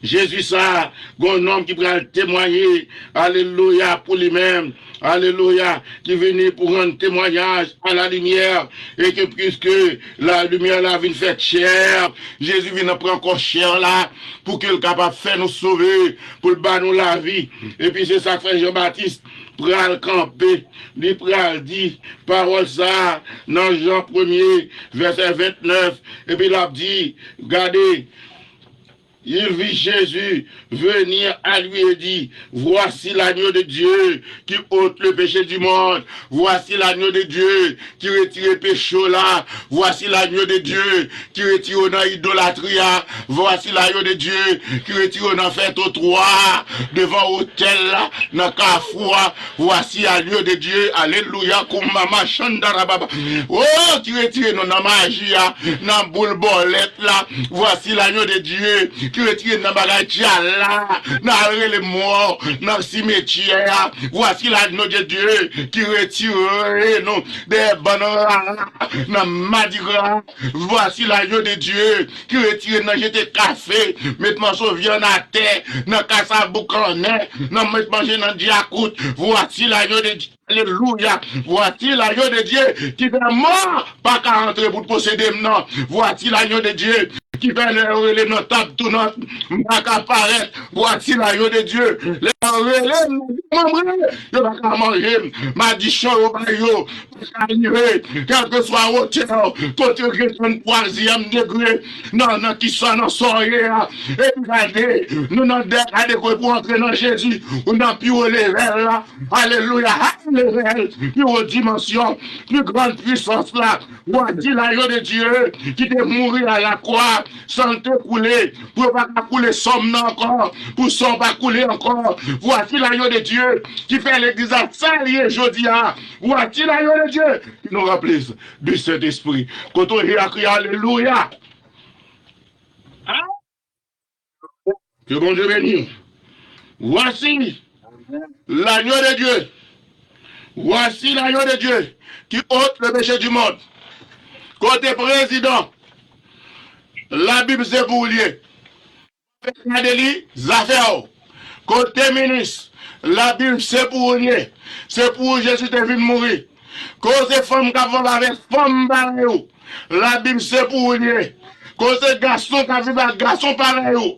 Jezi sa, gon nonm ki pral temwaye, alelouya, pou li menm, alelouya, ki vini pou rann temwayaj a la limyè, e ke piske la limyè la vin fè chè, Jezi vin pran kò chè la, pou ke l kapab fè nou sove, pou l ba nou lavi. Epi se sa k fè Jan Batis pral kanpe, li pral di pawòl sa a nan Jan premye, vèsè vennèf, epi l ap di, gade, il vit Jésus venir à lui et dit, voici l'agneau de Dieu qui ôte le péché du monde. Voici l'agneau de Dieu ki retire peche w la. Voici l'agneau de Dieu ki retire w nan idolatri a. Voici l'agneau de Dieu ki retire w nan fè twotwa a, devan otèl la, nan kafou a. Voici l'agneau de Dieu. Alelouya. Koumama chandarababa. Oh, ki retire nou nan maji a, nan boul bòlèt la. Voici l'agneau de Dieu ki retire n nan bagay djal la, nan al rele mò nan simetyè a. Voici l'agneau de Dieu ki retire nou dèyè bann rara, nan madigra. Voici l'agneau de Dieu ki retire n nan jete kafe, met mòso vyann atè, nan kas a boukannen, nan met manje nan dyakout. Voici l'agneau de Dieu. Alelouya. Vwati lagnon de Dye ki fè mò pa ka antre pou l posede m nan. Vwati lagnon de Dye ki fè lè yo rele m nan tab tounant, m pa ka parèt. Vwati lagnon de Dye, lè yo rele m nan demanbre, yo pa ka manje m. Madichon yo bay yo pa ka rive. Kèlkeswa wotè kote yo gen twazyèm degre nan nan kisa nan sa w ye a. Epi gade, nou nan dèyè gade kote pou antre nan Jezi, ou nan pi wo level la. Alelouya, ha level, pi wo dimansyon, pi gran pwisans la. Vwati lagnon de Dye ki te mouri a lakwa, san l te koule, pou yo pa ka koule san m nan ankò, pou san w pa koule ankò. Vwati lagnon de Dye ki fè legliz la sa l ye jodi a. Vwati lagnon de Dye ki nou ranpli du Sentespri. Kote w ye a, kriye alelouya. Ke Bondye beni w. Voici l'agneau de Dieu. Voici l'agneau de Dieu qui ôte le péché du monde. Kote prezidan, Labib se pou ou l ye. Gade li, zafè w. Kote minis, Labib se pou ou l ye. Se pou ou Jezi te vin mouri. Kote fanm k ap viv avèk fanm parèy ou, Labib se pou ou l ye. Kote gason k ap viv ak gason parèy ou,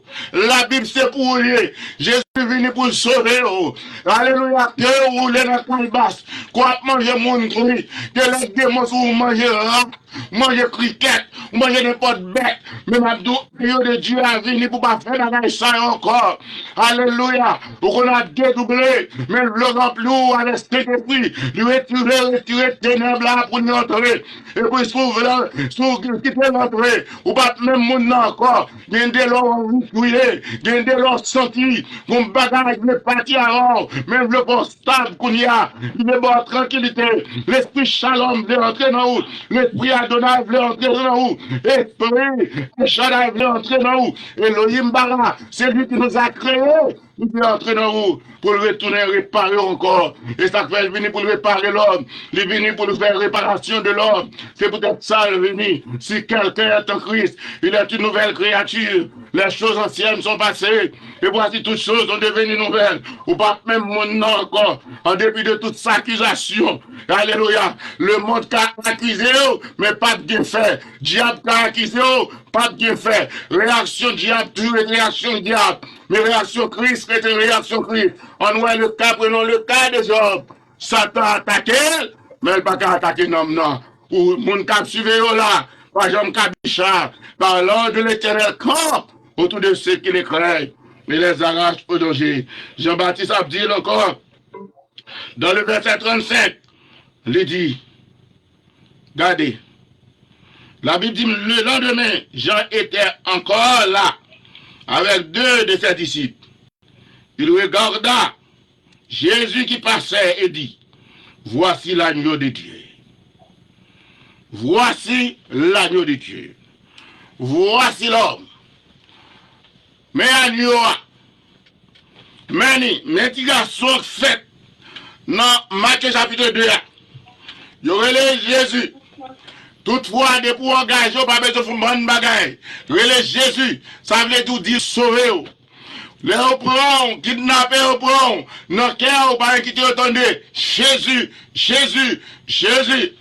Labib se pou ou l ye. Jezi vini pou l sove w. Alelouya. Ke w woule nan kalbas, ke w ap manje moun kri, ke lè demon sou ou manje rat, ou manje krikèt, ou manje nenpòt bèt. Men m ap di w, agneau de Dieu a vini pou pa fè bagay sa yo ankò. Alelouya. Ou konn ap dedouble, men l vle ranpli w avèk Sentespri. Li retire, retire tenèb la pou li antre. Epi si w vle, si w kite l antre, ou p ap menm moun nan ankò. Gen de lè w anvi kriye, gen de lè w santi yon bagay vle pati avè w, men l vle fè w stab kounye a. Li vle ba w trankilite. Lespri Shalom vle antre nan ou. Lespri Adonai vle antre nan ou. Espri El Shaddai vle antre nan ou. Elohim Bara, c'est lui qui nous a créés. Li vle antre nan ou pou l retounen repare w ankò. E sa k fè l vini pou l repare lòm. Li vini pou l fè reparasyon de lòm. Se poutèt sa l vini. Si quelqu'un est en Christ, il est une nouvelle créature. Les choses anciennes sont passées. Et voici, toutes choses sont devenues nouvelles. Ou pa menm moun nan ankò. An depi de tout sa akizasyon. Alelouya. Lemonn ka akize w, men p ap gen fè. Dyab ka akize w, p ap gen fè. Reyaksyon dyab toujou ret reyaksyon dyab. Men reyaksyon Kris rete reyaksyon Kris. Ann wè le ka, prenons le ka de Jòb. Satan atake l, men l pa ka atake nanm nan. Pou moun k ap swiv yo la, pa janm kabicha. Car l'ange de l'Éternel campe autour de ceux qui le craignent et les arrache au danger. Jan Batis ap di l ankò, dans le verset trannsenk, li di, gade, Labib di, le lendemain, Jean était encore là avec deux de ses disciples. Il regarda Jésus qui passait et dit, voici l'agneau de Dieu. Voici l'agneau de Dieu. Voici l'homme. Men agneau a. Men li, men ti gason k fèt nan Matye chapit de a. Yo rele Jezi. Toutfwa, depi w angaje, w pa bezwen fè yon bann bagay. Rele Jezi, sa vle di w di sove w. Lè yo pran w, kidnapè yo pran w, nan kè w, pa gen kite yo tande, Jezi, Jezi, Jezi.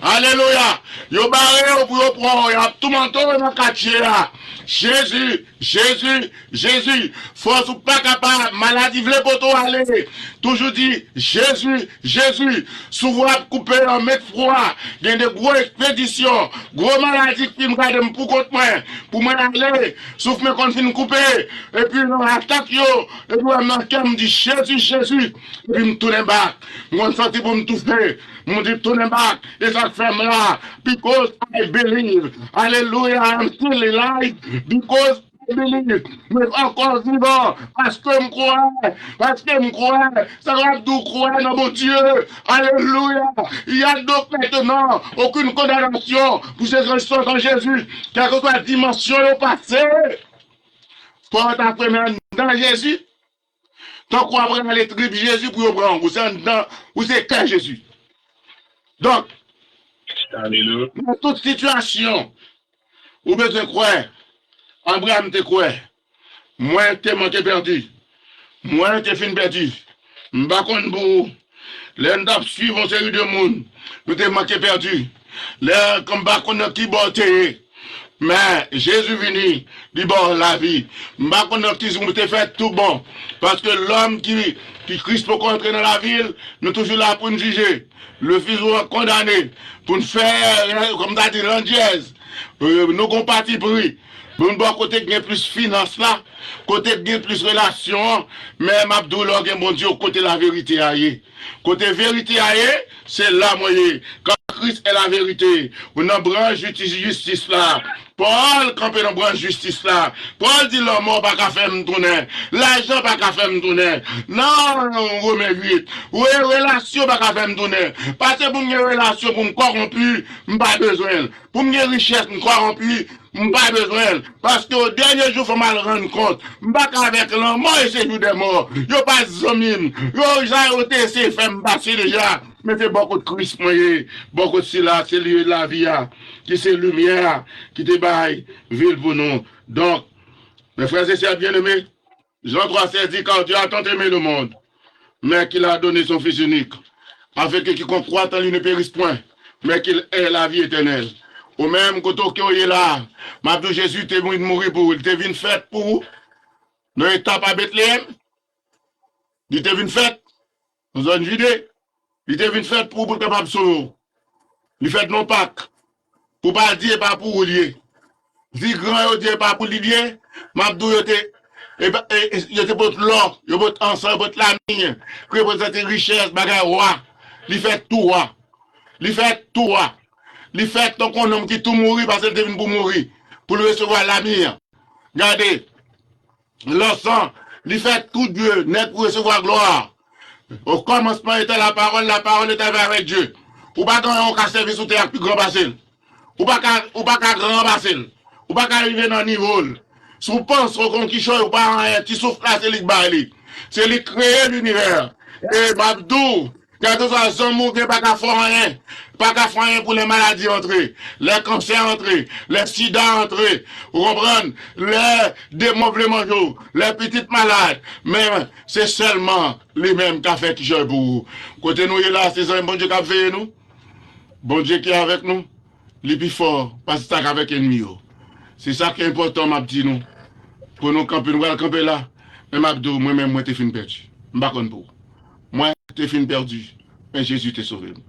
Alelouya. Yo bare yo pou yo pran w, y ap toumante w nan katye a. Jezi, Jezi, Jezi. Fòs ou pa kapab, maladi vle pote w ale. Toujou di, Jezi, Jezi. Souf ou ap koupe an, met fwa. Gen de gwo ekspedisyon, gwo maladi k fin gade m pou kont mwen, pou mwen ale. Souf mwen konn fin koupe. Epi nan atak yo, epi w wè m nan kè m di, Jezi, Jezi. Epi m tounen bak. M konn santi pou m toufe. M di, tounen bak. E sa k fè m la. Because I believe. Alelouya, I am still alive. Because I believe. Mwen ankò vivan. Paske m kwè. Paske m kwè. Sa k ap di w kwè nan Bondye. Alelouya. Il y a donc maintenant aucune condamnation pour ceux qui sont en Jésus. Kèlkeswa dimansyon yo pase. Fò w ta fè men anndan Jezi. Tankou w ap rale trip Jezi pou yo pran w. Ou se anndan, ou se kè Jezi. Donk, nan tout sitiyasyon, ou bezwen kwè. Abraram te kwè. Mwen te manke pèdi. Mwen te fin pèdi. M pa konn pou ou. Lè n t ap swiv yon seri de moun, nou te manke pèdi. Lè, m pa konn nan ki bò w te ye, men Jezi vini, li ba w lavi. M pa konn nan ki jou w te fèt tou bon, paske lòm ki, ki Kris poko antre nan lavi l, nou toujou la pou n jije. Le Fils sera condamné pou n fè, kòm ta di, landjèz. Euh, nou gon pati pri. Pou n bò kote k gen plis finans la, kote k gen plis relasyon an, men m ap di w lè w gen Bondye, kote laverite a ye. Kote verite a ye, se la mwen ye. Car Christ est la vérité. Ou nan branch jistis, jistis la. Pòl kanpe nan branch jistis la. Pòl di lanmò pa ka fè m tounen. Lajan pa ka fè m tounen. Nan Women uit. Re-, relasyon pa ka fè m tounen. Pase pou m gen relasyon pou m kòwonpi, m pa bezwen l. Pou m gen richès, m kòwonpi, m pa bezwen l. Paske o dènye jou, fò m al rann kont. M pa ka avèk lanmò e se jou dè mò. Yo pa zanmi m. Yo, jan yo te eseye fè m pase deja. Men se bò kot Kris mwen ye. Bò kot sila, se li lavi a, ki se limyè a, ki te bay vi l pou nou. Donk, mes frères et sœurs bien-aimés, Jean trois seize dit, car Dieu a tant aimé le monde, mais qu'il a donné son Fils unique, afin que quiconque croit en lui ne périsse point, mais qu'il ait la vie éternelle. Ou menm, kote w ke w ye la, m ap di w, Jezi te vin mouri pou ou, li te vin fèt pou ou. Nan etap a Betleyèm, li te vin fèt. Nan zòn Jide, li te vin fèt pou, pou l kapab sove w. Li fèt nan Pak. Pou pa di e pa pou ou l ye. Di gran yo di e pa pou li l ye, m ap di w yo te, e pa, e, e, yo te pot lò, yo pot ansan, yo pot lami, ki reprezante richès, bagay wa. Li fèt tou wa. Li fèt tou wa. Li fèt tankou yon nonm ki tou mouri paske l te vin pou mouri, pou l resevwa lami an. Gade, lansan, li fè tout dye, nèg pou resevwa glwa. Au commencement était la parole, la parole était avec Dieu. Ou pa gen yon ka sèvi sou tè a k pi gran pase l. Ou pa ka, ou pa ka gran pase l. Ou pa ka rive nan nivo l. Si w panse w gon kichòy, ou pa anyen, ti souf la, se li k bay li. Se li k kreye linivè. E m ap di w, kèlkeswa zanmi w gen pa ka fè w anyen. Pa ka fè anyen pou lè maladi antre, lè kansè antre, lè sida antre, ou konprann? Lè demon vle manje w, lè pitit malad. Men se sèlman li menm k ka fè kichòy pou ou. Kote nou ye la, se zanmi Bondye k ap veye nou. Bondye ki avèk nou, li pi fò pase sa k avèk ènmi yo. Se sa ki enpòtan m ap di nou. Pou nou kanpe, nou pral kanpe la. Men m ap di w, mwen menm, mwen te fin pèdi. M pa konn pou ou. Mwen te fin pèdi, men Jezi te sove m.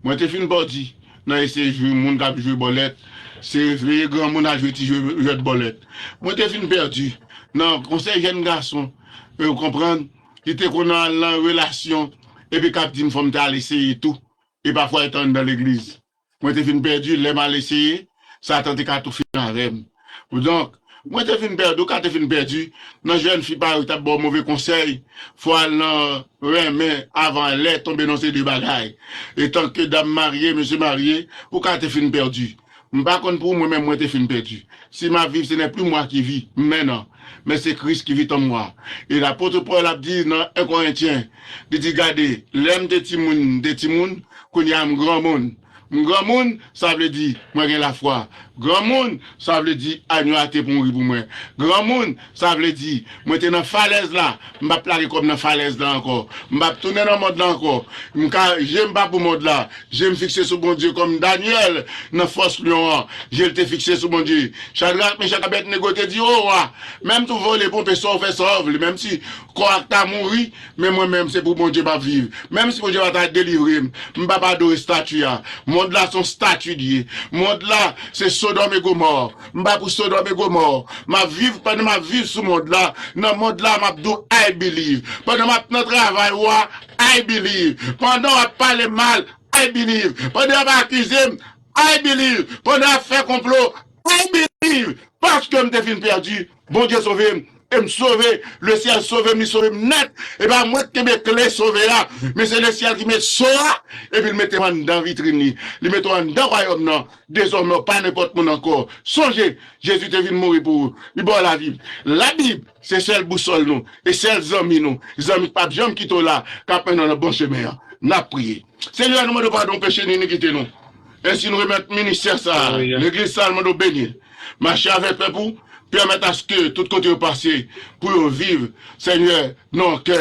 Mwen te fin pèdi nan eseye jwe moun k ap jwe bòlèt, se veye granmoun al jwe ti jwe, jwèt bòlèt. Mwen te fin pèdi nan konsèy jèn gason, e, ou konprann, ki te konn al nan relasyon, epi k ap di m fò m t al eseye tou. E pafwa yo te anndan legliz. Mwen te fin pèdi, lè m al eseye, Satan te ka tou fini avè m. Donk, mwen te fin pèdi, ou ka te fin pèdi, nan jèn fi parèy ou t ap ba w move konsèy, fò al nan renmen avan lè, tonbe nan se de bagay. Etanke dam marye, mesye marye, ou ka te fin pèdi. M pa konn pou ou, mwen menm, mwen te fin pèdi. Si m ap viv, ce n'est plus moi qui vis, maintenant, mais c'est Christ qui vit en moi. E lapot Pòl ap di nan en Korentyen, li di, gade, lè m te timoun, m te timoun, kounye a m granmoun. M granmoun, sa vle di, mwen gen lafwa. Granmoun, sa vle di, agno a te mouri pou mwen. Granmoun, sa vle di, mwen te nan falèz la, m p ap lage kò m nan falèz la ankò. M p ap tounen nan mond la ankò. M ka, je m pa pou mond la. Je m fikse sou Bondye kòm Danyèl nan fòs lyon an. Je l te fikse sou Bondye. Chadrak, Mechak, Abèdnego te di, o wa, menm tou vole, ponpe, sa w fè, sa w vle, menm si kò a ta mouri, men mwen menm, se pou Bondye m ap viv. Menm si Bondye pa ta delivre m, m p ap adore estati a. Mond la se yon estati li ye. Mond la, se Sodòm e Gomò. M pa pou Sodòm e Gomò. M ap viv, pandan m ap viv sou mond la, nan mond la, m ap di w, I believe. Pandan m ap nan travay ou a, I believe. Pandan w ap pale mal, I believe. Pandan y ap akize m, I believe. Pandan y ap fè konplo, I believe. Paske m te fin pèdi, Bondye sove m. E m sove, lesyèl sove m, li sove m nèt. E pa mwen k kenbe kle sove a, men se lesyèl ki met so a, epi l mete w anndan vitrin li. Li mete w anndan wayòm nan. Dezòmè, w pa nenpòt moun ankò. Sonje, Jezi te vin mouri pou ou. Li ba w lavi. Labib, se sèl bousòl nou, e sèl zanmi nou. Zanmi k p ap janm kite w la, k ap mennen w nan bon chemen an. N ap priye. Senyè, nou mande w padon peche nou, inikite nou. Ensi nou remèt ministè sa a, legliz sa a, nou mande w beni l. Mache avèk pèp ou, pèmèt aske tout kote yo pase, pou yo viv, Senyè, nan yon kè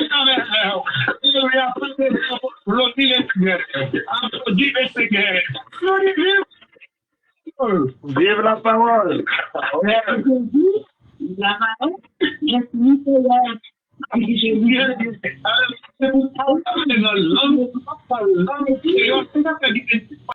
Viv la pawòl!